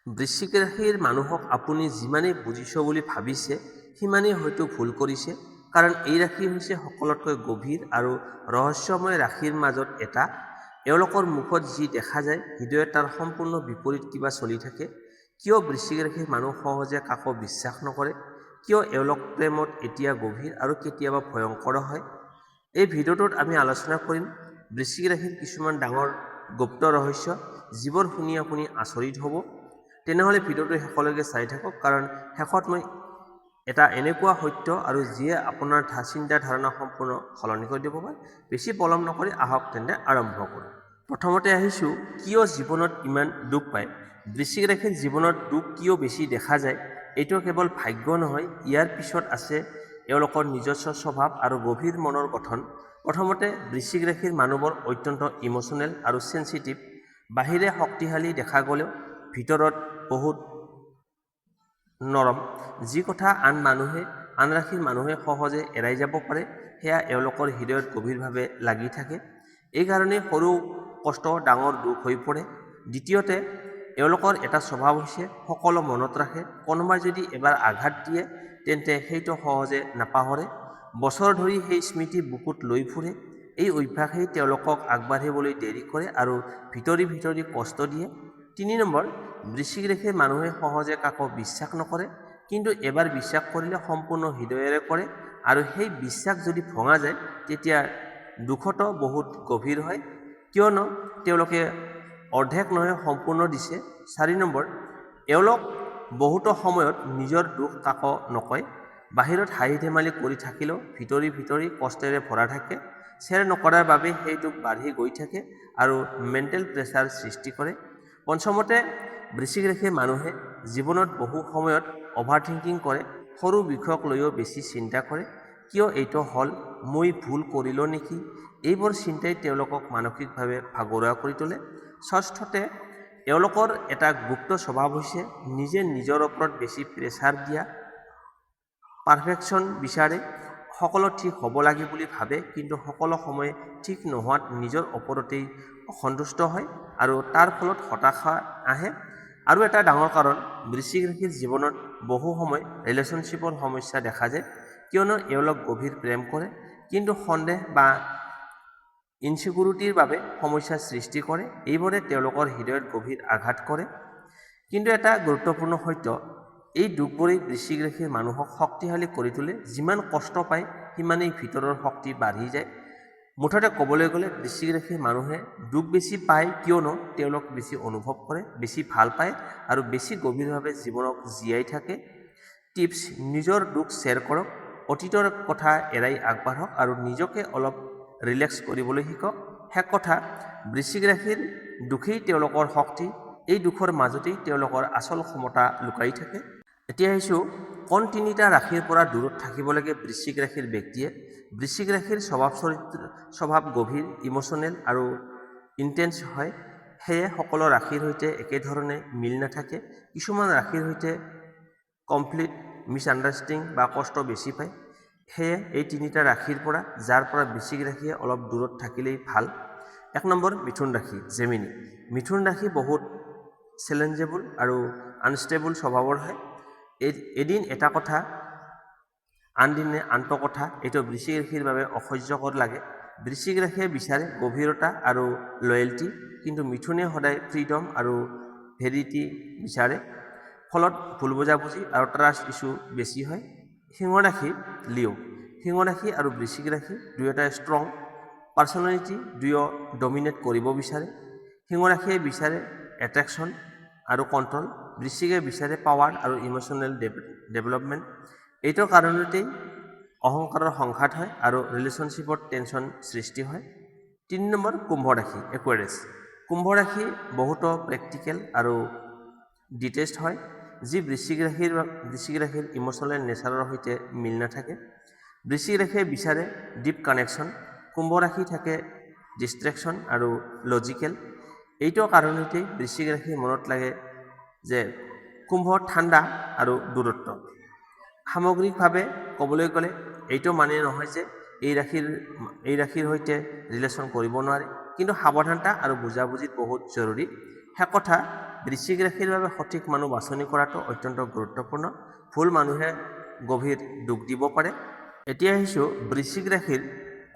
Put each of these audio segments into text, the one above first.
বৃশ্চিক ৰাশিৰ মানুহক আপুনি যিমানেই বুজিছ বুলি ভাবিছে, সিমানেই হয়তো ভুল কৰিছে। কাৰণ এই ৰাশি হৈছে সকলোতকৈ গভীৰ আৰু ৰহস্যময় ৰাশিৰ মাজত এটা। এওঁলোকৰ মুখত যি দেখা যায়, হৃদয়ত তাৰ সম্পূৰ্ণ বিপৰীত কিবা চলি থাকে। কিয় বৃশ্চিক ৰাশিৰ মানুহ সহজে কাকো বিশ্বাস নকৰে? কিয় এওঁলোক প্ৰেমত এতিয়া গভীৰ আৰু কেতিয়াবা ভয়ংকৰ হয়? এই ভিডিঅ'টোত আমি আলোচনা কৰিম বৃশ্চিক ৰাশিৰ কিছুমান ডাঙৰ গুপ্ত ৰহস্য, যিবোৰ শুনি আপুনি আচৰিত হ'ব। তেনেহ'লে ভিডিঅ'টো শেষলৈকে চাই থাকক, কাৰণ শেষত মই এটা এনেকুৱা সত্য আৰু যিয়ে আপোনাৰ চিন্তা ধাৰণা সম্পূৰ্ণ সলনি কৰি দিব পাৰে। বেছি পলম নকৰি আহক তেন্তে আৰম্ভ কৰোঁ। প্ৰথমতে আহিছোঁ, কিয় জীৱনত ইমান দুখ পায়? বৃশ্চিক ৰাশিৰ জীৱনত দুখ কিয় বেছি দেখা যায়? এইটো কেৱল ভাগ্য নহয়, ইয়াৰ পিছত আছে এওঁলোকৰ নিজস্ব স্বভাৱ আৰু গভীৰ মনৰ গঠন। প্ৰথমতে, বৃশ্চিক ৰাশিৰ মানুহবোৰ অত্যন্ত ইম'চনেল আৰু চেঞ্চিটিভ। বাহিৰে শক্তিশালী দেখা গ'লেও ভিতৰত বহুত নৰম। যি কথা আন ৰাশিৰ মানুহে সহজে এৰাই যাব পাৰে, সেয়া এওঁলোকৰ হৃদয়ত গভীৰভাৱে লাগি থাকে। এইকাৰণেই সৰু কষ্ট ডাঙৰ দুখ হৈ পৰে। দ্বিতীয়তে, এওঁলোকৰ এটা স্বভাৱ হৈছে সকলো মনত ৰাখে। কোনোবাই যদি এবাৰ আঘাত দিয়ে, তেন্তে সেইটো সহজে নাপাহৰে। বছৰ ধৰি সেই স্মৃতি বুকুত লৈ ফুৰে। এই অভ্যাসেই তেওঁলোকক আগবাঢ়িবলৈ দেৰি কৰে আৰু ভিতৰি ভিতৰি কষ্ট দিয়ে। 3 নম্বৰ, বৃশ্চিক ৰাশিৰ মানুহে সহজে কাকো বিশ্বাস নকৰে। কিন্তু এবাৰ বিশ্বাস কৰিলে সম্পূৰ্ণ হৃদয়েৰে কৰে আৰু সেই বিশ্বাস যদি ভঙা যায়, তেতিয়া দুখটো বহুত গভীৰ হয়, কিয়নো তেওঁলোকে অৰ্ধেক নহয়, সম্পূৰ্ণ দিছে। 4 নম্বৰ, এওঁলোক বহুতো সময়ত নিজৰ দুখ কাকো নকয়। বাহিৰত হাঁহি ধেমালি কৰি থাকিলেও ভিতৰি ভিতৰি কষ্টেৰে ভৰা থাকে। শ্বেয়াৰ নকৰাৰ বাবে সেই দুখ বাঢ়ি গৈ থাকে আৰু মেণ্টেল প্ৰেছাৰ সৃষ্টি কৰে। পঞ্চমতে, বৃশ্চিক ৰাশিৰ মানুহে জীৱনত বহু সময়ত অভাৰ থিংকিং কৰে। সৰু বিষয়ক লৈও বেছি চিন্তা কৰে। কিয় এইটো হ'ল? মই ভুল কৰিলোঁ নেকি? এইবোৰ চিন্তাই তেওঁলোকক মানসিকভাৱে ভাগৰুৱা কৰি তোলে। ষষ্ঠতে, এওঁলোকৰ এটা গুপ্ত স্বভাৱ হৈছে নিজে নিজৰ ওপৰত বেছি প্ৰেছাৰ দিয়া। পাৰফেকশ্যন বিচাৰে, সকলো ঠিক হ'ব লাগে বুলি ভাবে। কিন্তু সকলো সময় ঠিক নোহোৱাত নিজৰ ওপৰতেই অসন্তুষ্ট হয় আৰু তাৰ ফলত হতাশা আহে। আৰু এটা ডাঙৰ কাৰণ, বৃশ্চিক ৰাশিৰ জীৱনত বহু সময় ৰিলেশ্যনশ্বিপৰ সমস্যা দেখা যায়, কিয়নো এওঁলোক গভীৰ প্ৰেম কৰে, কিন্তু সন্দেহ বা ইনচিকিউৰিটিৰ বাবে সমস্যাৰ সৃষ্টি কৰে। এইবোৰে তেওঁলোকৰ হৃদয়ত গভীৰ আঘাত কৰে। কিন্তু এটা গুৰুত্বপূৰ্ণ সত্য, এই দুখবোৰেই বৃশ্চিক ৰাশিৰ মানুহক শক্তিশালী কৰি তোলে। যিমান কষ্ট পায়, সিমানেই ভিতৰৰ শক্তি বাঢ়ি যায়। মুঠতে ক'বলৈ গ'লে, বৃশ্চিক ৰাশিৰ মানুহে দুখ বেছি পায়, কিয়নো তেওঁলোক বেছি অনুভৱ কৰে, বেছি ভাল পায় আৰু বেছি গভীৰভাৱে জীৱনক জীয়াই থাকে। টিপছ: নিজৰ দুখ শ্বেয়াৰ কৰক, অতীতৰ কথা এৰাই আগবাঢ়ক আৰু নিজকে অলপ ৰিলেক্স কৰিবলৈ শিকক। শেষ কথা, বৃশ্চিক ৰাশিৰ দুখেই তেওঁলোকৰ শক্তি। এই দুখৰ মাজতেই তেওঁলোকৰ আচল ক্ষমতা লুকাই থাকে। এতিয়া আহিছোঁ, কোন তিনিটা ৰাশিৰ পৰা দূৰত থাকিব লাগে বৃশ্চিক ৰাশিৰ ব্যক্তিয়ে? বৃশ্চিক ৰাশিৰ স্বভাৱ চৰিত্ৰ, স্বভাৱ গভীৰ, ইম'চনেল আৰু ইণ্টেন্স হয়। সেয়ে সকলো ৰাশিৰ সৈতে একেধৰণে মিল নাথাকে। কিছুমান ৰাশিৰ সৈতে কনফ্লিক্ট, মিছআণ্ডাৰষ্টেণ্ডিং বা কষ্ট বেছি পায়। সেয়ে এই তিনিটা ৰাশিৰ পৰা, যাৰ পৰা বৃশ্চিক ৰাশিয়ে অলপ দূৰত থাকিলেই ভাল। 1 নম্বৰ, মিথুন ৰাশি, জেমিনি। মিথুন ৰাশি বহুত চেলেঞ্জেবল আৰু আনষ্টেবল স্বভাৱৰ হয়। এদিন এটা কথা, আনদিনে আনটো কথা। এইটো বৃশ্চিক ৰাশিৰ বাবে অসহ্যকৰ লাগে। বৃশ্চিক ৰাশিয়ে বিচাৰে গভীৰতা আৰু লয়েলটি, কিন্তু মিথুনে সদায় ফ্ৰীডম আৰু ভেৰিটি বিচাৰে। ফলত ভুল বুজাবুজি আৰু ট্ৰাষ্ট ইছ্যু বেছি হয়। সিংহ ৰাশি, লিঅ'। সিংহ ৰাশি আৰু বৃশ্চিক ৰাশি দুয়োটাই ষ্ট্ৰং পাৰ্চনেলিটি, দুয়ো ডমিনেট কৰিব বিচাৰে। সিংহ ৰাশিয়ে বিচাৰে এট্ৰেকশ্যন আৰু কণ্ট্ৰল, বৃশ্চিকে বিচাৰে পাৱাৰ আৰু ইম'চনেল ডেভেলপমেণ্ট। এইটোৰ কাৰণতেই অহংকাৰৰ সংঘাত হয় আৰু ৰিলেশ্যনশ্বিপত টেনশ্যন সৃষ্টি হয়। 3 নম্বৰ, কুম্ভ ৰাশি, একুৱেৰিয়াছ। কুম্ভ ৰাশি বহুতো প্ৰেক্টিকেল আৰু ডিটেচড হয়, যি বৃশ্চিক ৰাশিৰ ইম'চনেল নেচাৰৰ সৈতে মিল নাথাকে। বৃশ্চিক ৰাশিয়ে বিচাৰে ডিপ কানেকশ্যন, কুম্ভ ৰাশি থাকে ডিষ্ট্ৰেকশ্যন আৰু লজিকেল। এইটো কাৰণতেই বৃশ্চিক ৰাশিৰ মনত লাগে যে কুম্ভ ঠাণ্ডা আৰু দূৰত্ব। সামগ্ৰিকভাৱে ক'বলৈ গ'লে, এইটো মানে নহয় যে এই ৰাশিৰ সৈতে ৰিলেশ্যন কৰিব নোৱাৰে, কিন্তু সাৱধানতা আৰু বুজাবুজিত বহুত জৰুৰী। শেষ কথা, বৃশ্চিক ৰাশিৰ বাবে সঠিক মানুহ বাছনি কৰাটো অত্যন্ত গুৰুত্বপূৰ্ণ। ভুল মানুহে গভীৰ দুখ দিব পাৰে। এতিয়া আহিছোঁ, বৃশ্চিক ৰাশিৰ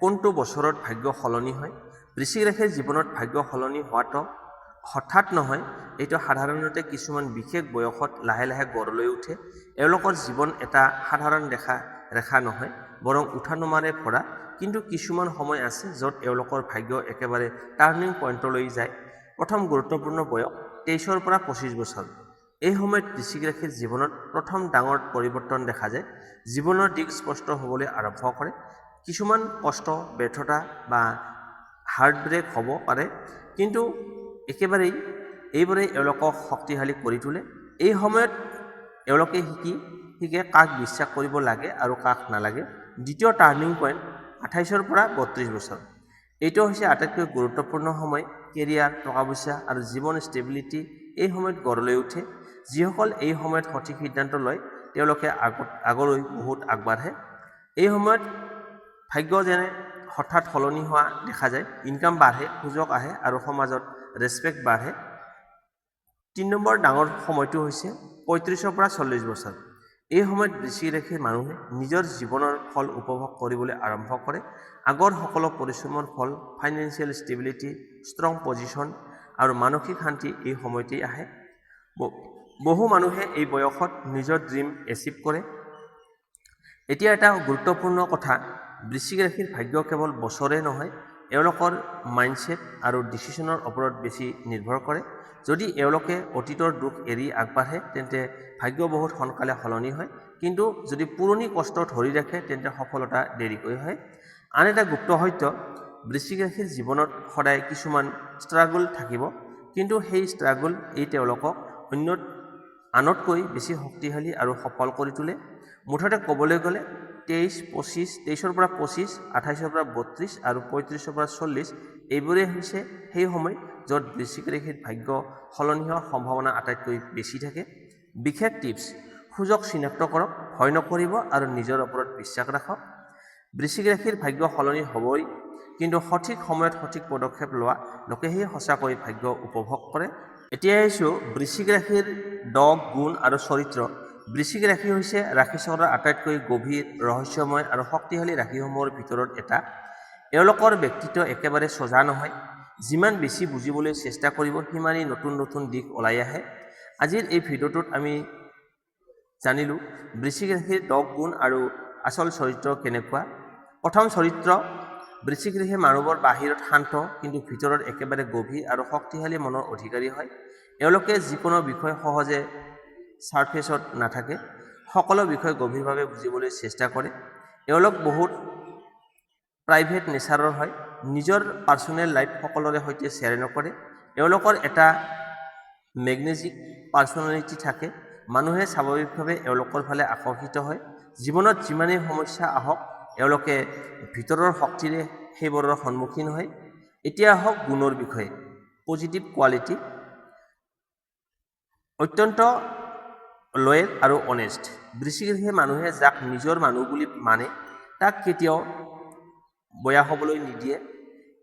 কোনটো বছৰত ভাগ্য সলনি হয়? বৃশ্চিক ৰাশিৰ জীৱনত ভাগ্য সলনি হোৱাটো হঠাৎ নহয়। এইটো সাধাৰণতে কিছুমান বিশেষ বয়সত লাহে লাহে গঢ় লৈ উঠে। এওঁলোকৰ জীৱন এটা সাধাৰণ ৰেখা নহয়, বৰং উঠা নমাৰে ভৰা। কিন্তু কিছুমান সময় আছে য'ত এওঁলোকৰ ভাগ্য একেবাৰে টাৰ্ণিং পইণ্টলৈ যায়। প্ৰথম গুৰুত্বপূৰ্ণ বয়স 23ৰ পৰা 25 বছৰ। এই সময়ত বৃশ্চিক ৰাশিৰ জীৱনত প্ৰথম ডাঙৰ পৰিৱৰ্তন দেখা যায়। জীৱনৰ দিশ স্পষ্ট হ'বলৈ আৰম্ভ কৰে। কিছুমান কষ্ট, ব্যৰ্থতা বা হাৰ্ট ব্ৰেক হ'ব পাৰে, কিন্তু একেবাৰেই এইবোৰেই এওঁলোকক শক্তিশালী কৰি তোলে। এই সময়ত এওঁলোকে শিকে কাক বিশ্বাস কৰিব লাগে আৰু কাক নালাগে। দ্বিতীয় টাৰ্ণিং পইণ্ট 28ৰ পৰা 32 বছৰ। এইটো হৈছে আটাইতকৈ গুৰুত্বপূৰ্ণ সময়। কেৰিয়াৰ, টকা পইচা আৰু জীৱন ষ্টেবিলিটি এই সময়ত গঢ় লৈ উঠে। যিসকল এই সময়ত সঠিক সিদ্ধান্ত লয়, তেওঁলোকে আগলৈ বহুত আগবাঢ়ে। এই সময়ত ভাগ্য যেনে হঠাৎ সলনি হোৱা দেখা যায়। ইনকাম বাঢ়ে, সুযোগ আহে আৰু সমাজত ৰেচপেক্ট বাঢ়ে। 3 নম্বৰ ডাঙৰ সময়টো হৈছে 35ৰ পৰা 40 বছৰ। এই সময়ত বৃশ্চিক ৰাশিৰ মানুহে নিজৰ জীৱনৰ ফল উপভোগ কৰিবলৈ আৰম্ভ কৰে। আগৰ সকলো পৰিশ্ৰমৰ ফল, ফাইনেন্সিয়েল ষ্টেবিলিটি, ষ্ট্ৰং পজিশ্যন আৰু মানসিক শান্তি এই সময়তেই আহে। বহু মানুহে এই বয়সত নিজৰ ড্ৰিম এচিভ কৰে। এতিয়া এটা গুৰুত্বপূৰ্ণ কথা, বৃশ্চিক ৰাশিৰ ভাগ্য কেৱল বছৰে নহয়, এওঁলোকৰ মাইণ্ডছেট আৰু ডিচিশ্যনৰ ওপৰত বেছি নিৰ্ভৰ কৰে। যদি এওঁলোকে অতীতৰ দুখ এৰি আগবাঢ়ে, তেন্তে ভাগ্য বহুত সোনকালে সলনি হয়। কিন্তু যদি পুৰণি কষ্ট ধৰি ৰাখে, তেন্তে সফলতা দেৰিকৈ হয়। আন এটা গুপ্ত সত্য, বৃশ্চিক ৰাশিৰ জীৱনত সদায় কিছুমান ষ্ট্ৰাগল থাকিব, কিন্তু সেই ষ্ট্ৰাগল এই তেওঁলোকক আনতকৈ বেছি শক্তিশালী আৰু সফল কৰি তোলে। মুঠতে ক'বলৈ গ'লে 23, 25, 23ৰ পৰা 25, 28ৰ পৰা 32 আৰু 35ৰ পৰা 40, এইবোৰেই হৈছে সেই সময় য'ত বৃশ্চিক ৰাশিৰ ভাগ্য সলনি হোৱাৰ সম্ভাৱনা আটাইতকৈ বেছি থাকে। বিশেষ টিপছ: সুযোগ চিনাক্ত কৰক, ভয় নকৰিব আৰু নিজৰ ওপৰত বিশ্বাস ৰাখক। বৃশ্চিক ৰাশিৰ ভাগ্য সলনি হ'বই, কিন্তু সঠিক সময়ত সঠিক পদক্ষেপ লোৱা লোকেহে সঁচাকৈ ভাগ্য উপভোগ কৰে। এতিয়া আহিছোঁ বৃশ্চিক ৰাশিৰ দোষ, গুণ আৰু চৰিত্ৰ। বৃশ্চিক ৰাশি হৈছে ৰাশিচক্ৰৰ আটাইতকৈ গভীৰ, ৰহস্যময় আৰু শক্তিশালী ৰাশিসমূহৰ ভিতৰত এটা। এওঁলোকৰ ব্যক্তিত্ব একেবাৰে সোজা নহয়। যিমান বেছি বুজিবলৈ চেষ্টা কৰিব, সিমানেই নতুন নতুন দিশ ওলাই আহে। আজিৰ এই ভিডিঅ'টোত আমি জানিলোঁ বৃশ্চিক ৰাশিৰ দোষ, গুণ আৰু আচল চৰিত্ৰ কেনেকুৱা। প্ৰথম চৰিত্ৰ, বৃশ্চিক ৰাশিৰ মানুহবোৰ বাহিৰত শান্ত, কিন্তু ভিতৰত একেবাৰে গভীৰ আৰু শক্তিশালী মনৰ অধিকাৰী হয়। এওঁলোকে যিকোনো বিষয় সহজে ছাৰফেচত নাথাকে, সকলো বিষয় গভীৰভাৱে বুজিবলৈ চেষ্টা কৰে। এওঁলোক বহুত প্ৰাইভেট নেচাৰৰ হয়। নিজৰ পাৰ্চনেল লাইফ সকলোৰে সৈতে শ্বেয়াৰ নকৰে। এওঁলোকৰ এটা মেগনেটিক পাৰ্চনেলিটি থাকে। মানুহে স্বাভাৱিকভাৱে এওঁলোকৰ ফালে আকৰ্ষিত হয়। জীৱনত যিমানেই সমস্যা আহক, এওঁলোকে ভিতৰৰ শক্তিৰে সেইবোৰৰ সন্মুখীন হয়। এতিয়া আহক গুণৰ বিষয়ে, পজিটিভ কোৱালিটি। অত্যন্ত লয়েল আৰু অনেষ্ট। বৃশ্চিক ৰাশিৰ মানুহে যাক নিজৰ মানুহ বুলি মানে, তাক কেতিয়াও বেয়া হ'বলৈ নিদিয়ে।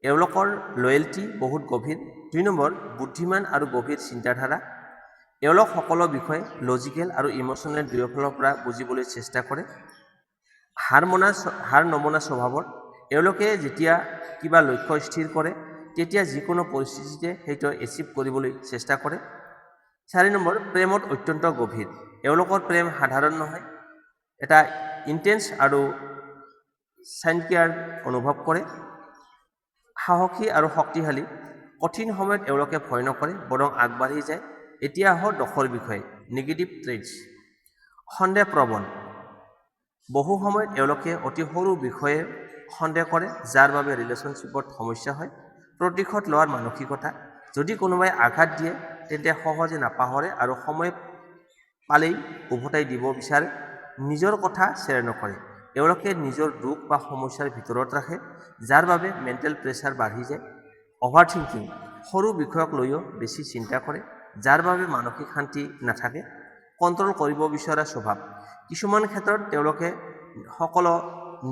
এওঁলোকৰ লয়েলটি বহুত গভীৰ। 2 নম্বৰ, বুদ্ধিমান আৰু গভীৰ চিন্তাধাৰা। এওঁলোক সকলো বিষয় লজিকেল আৰু ইম'চনেল দুয়োফালৰ পৰা বুজিবলৈ চেষ্টা কৰে। হাৰ নমনা স্বভাৱৰ। এওঁলোকে যেতিয়া কিবা লক্ষ্য স্থিৰ কৰে, তেতিয়া যিকোনো পৰিস্থিতিতে সেইটো এচিভ কৰিবলৈ চেষ্টা কৰে। 4 নম্বৰ, প্ৰেমত অত্যন্ত গভীৰ। এওঁলোকৰ প্ৰেম সাধাৰণ নহয়, এটা ইণ্টেন্স আৰু চিনচিয়াৰ অনুভৱ কৰে। সাহসী আৰু শক্তিশালী। কঠিন সময়ত এওঁলোকে ভয় নকৰে, বৰং আগবাঢ়ি যায়। এতিয়া আহোঁ দোষৰ বিষয়ে, নিগেটিভ ট্ৰেইটছ। সন্দেহপ্ৰৱণ। বহু সময়ত এওঁলোকে অতি সৰু বিষয়ে সন্দেহ কৰে, যাৰ বাবে ৰিলেশ্যনশ্বিপত সমস্যা হয়। প্ৰতিশোধ লোৱাৰ মানসিকতা। যদি কোনোবাই আঘাত দিয়ে, তেন্তে সহজে নাপাহৰে আৰু সময় পালেই উভতাই দিব বিচাৰে। নিজৰ কথা শ্বেয়াৰ নকৰে। এওঁলোকে নিজৰ দুখ বা সমস্যাৰ ভিতৰত ৰাখে, যাৰ বাবে মেণ্টেল প্ৰেছাৰ বাঢ়ি যায়। Over thinking. সৰু বিষয়ক লৈও বেছি চিন্তা কৰে, যাৰ বাবে মানসিক শান্তি নাথাকে। কণ্ট্ৰল কৰিব বিচৰা স্বভাৱ। কিছুমান ক্ষেত্ৰত তেওঁলোকে সকলো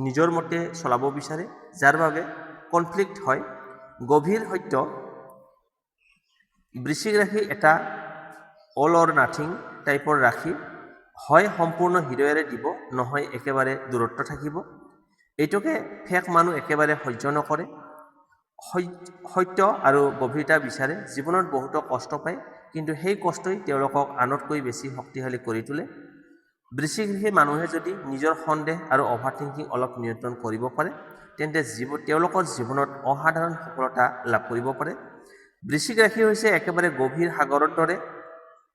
নিজৰ মতে চলাব বিচাৰে, যাৰ বাবে কনফ্লিক্ট হয়। গভীৰ সত্য, বৃশ্চিক ৰাশি এটা অল অৰ নাথিং টাইপৰ ৰাশি। হয় সম্পূৰ্ণ হৃদয়েৰে দিব, নহয় একেবাৰে দূৰত্ব থাকিব। এইটোকে ফেক মানুহ একেবাৰে সহ্য নকৰে। সত্য আৰু গভীৰতা বিচাৰে। জীৱনত বহুতো কষ্ট পায়, কিন্তু সেই কষ্টই তেওঁলোকক আনতকৈ বেছি শক্তিশালী কৰি তোলে। বৃশ্চিক ৰাশিৰ মানুহে যদি নিজৰ সন্দেহ আৰু অভাৰ থিংকিং অলপ নিয়ন্ত্ৰণ কৰিব পাৰে, তেন্তে তেওঁলোকৰ জীৱনত অসাধাৰণ সফলতা লাভ কৰিব পাৰে। বৃশ্চিক ৰাশি হৈছে একেবাৰে গভীৰ সাগৰৰ দৰে।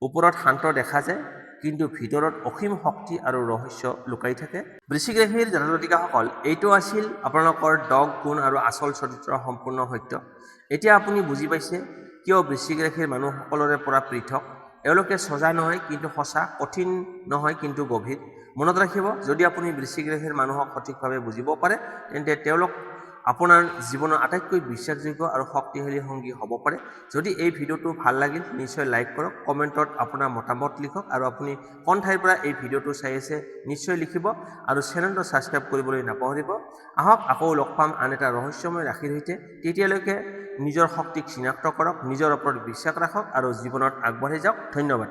ওপৰত শান্ত দেখা যায়, কিন্তু ভিতৰত অসীম শক্তি আৰু ৰহস্য লুকাই থাকে। বৃশ্চিক ৰাশিৰ জাতক জাতিকাসকল, এইটো আছিল আপোনালোকৰ 10 গুণ আৰু আচল চৰিত্ৰৰ সম্পূৰ্ণ সত্য। এতিয়া আপুনি বুজি পাইছে কিয় বৃশ্চিক ৰাশিৰ মানুহ সকলোৰে পৰা পৃথক। এওঁলোকে চজা নহয়, কিন্তু সঁচা। কঠিন নহয়, কিন্তু গভীৰ। মনত ৰাখিব, যদি আপুনি বৃশ্চিক ৰাশিৰ মানুহক সঠিকভাৱে বুজিব পাৰে, তেন্তে তেওঁলোক আপোনাৰ জীৱনৰ আটাইতকৈ বিশ্বাসযোগ্য আৰু শক্তিশালী সংগী হ'ব পাৰে। যদি এই ভিডিঅ'টো ভাল লাগিল, নিশ্চয় লাইক কৰক, কমেণ্টত আপোনাৰ মতামত লিখক আৰু আপুনি কোন ঠাইৰ পৰা এই ভিডিঅ'টো চাই আছে নিশ্চয় লিখিব আৰু চেনেলটো ছাবস্ক্ৰাইব কৰিবলৈ নাপাহৰিব। আহক, আকৌ লগ পাম আন এটা ৰহস্যময় ৰাশিৰ সৈতে। তেতিয়ালৈকে নিজৰ শক্তিক চিনাক্ত কৰক, নিজৰ ওপৰত বিশ্বাস ৰাখক আৰু জীৱনত আগবাঢ়ি যাওক। ধন্যবাদ।